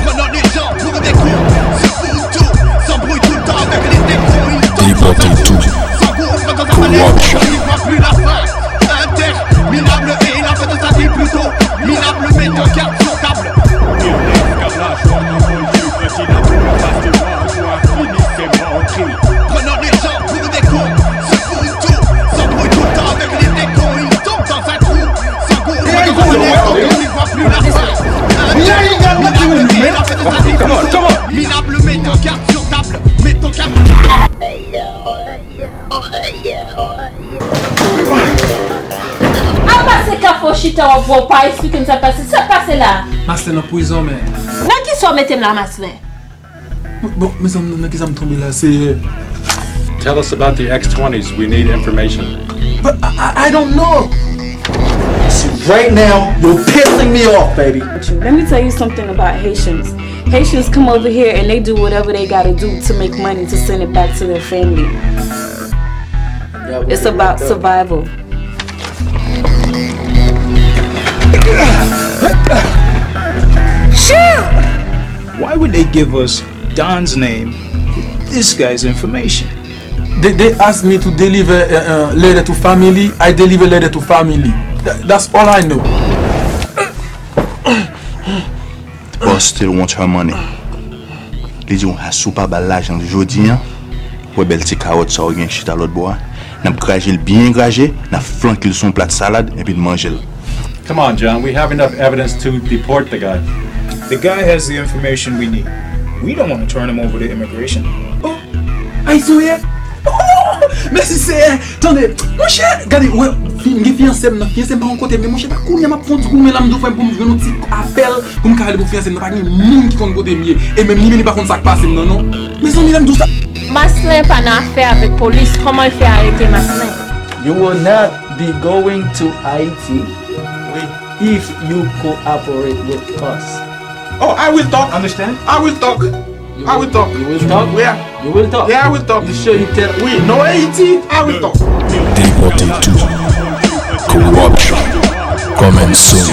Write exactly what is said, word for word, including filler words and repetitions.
Prenant les gens pour des cons, se fout tout, s'embrouille tout le temps avec les décons. Ils tombent dans un trou, s'engouffrent dans un malaise, ils voient plus la fin. Interminable et la fin de sa vie plutôt minable, met ton cœur sur table. Pire esclavage, on en veut plus, qui n'a plus la face de moi, soit fini, c'est mort. Prenant les gens pour des cons, se fout tout, s'embrouille tout le temps avec les décons. Ils tombent dans un trou, s'engouffrent dans un malaise, ils voient plus la fin. Interminable et la fin de sa vie plutôt minable, met ton cœur sur table, met ton cœur. Al pase kafou chita w ap wè w pa eksplike m sa k pase. Sa k pase la? Maslin nan prizon, men. Nan ki sa w mete m la, Maslin? Bon, mezanmi, nan ki sa m tonbe la, Seyè? Tell us about the X twenties. We need information. But I, I, I don't know. See, right now, you're pissing me off, baby. Let me tell you something about Haitians. Haitians come over here and they do whatever they gotta do to make money to send it back to their family. It's about survival. Why would they give us Don's name with this guy's information? They, they asked me to deliver uh, uh, letter to family. I deliver letter to family. Tha- that's all I know. The boss still wants her money. Li di w, si w pa ba l lajan l jodi a, wè bèl ti kawòt sa w gen chita lòt bò a, n ap graje l byen graje, n ap flanke l sou yon plat salad, epi n manje l. Come on, John. We have enough evidence to deport the guy. The guy has the information we need. We don't want to turn him over to immigration. Oh, Ayisyen w ye? Oh, mèsi Seyè. Tande, monchè, gade, wè, fi- m gen fiyanse m nan, fiyanse m pa yon kote, men monchè, pa kounye a m ap fè yon ti goumen la, m di w frè m pou m jwenn yon ti apèl pou m ka rele pou fiyanse m nan, pa gen moun ki konn kote m ye. E menm li menm li pa konn sa k pase m nan, non. Mezanmi, lè m di w sa. Maslin pa nan afè avèk polis, kòman l fè arete Maslin? You will not be going to Haiti if you cooperate with us. Oh, I will talk. Understand? I will talk. I will talk. You will talk? Yeah. You will talk? Yeah, I will talk. You sure you tell? Oui, no Haiti, I will talk. Deported to corruption. Coming soon.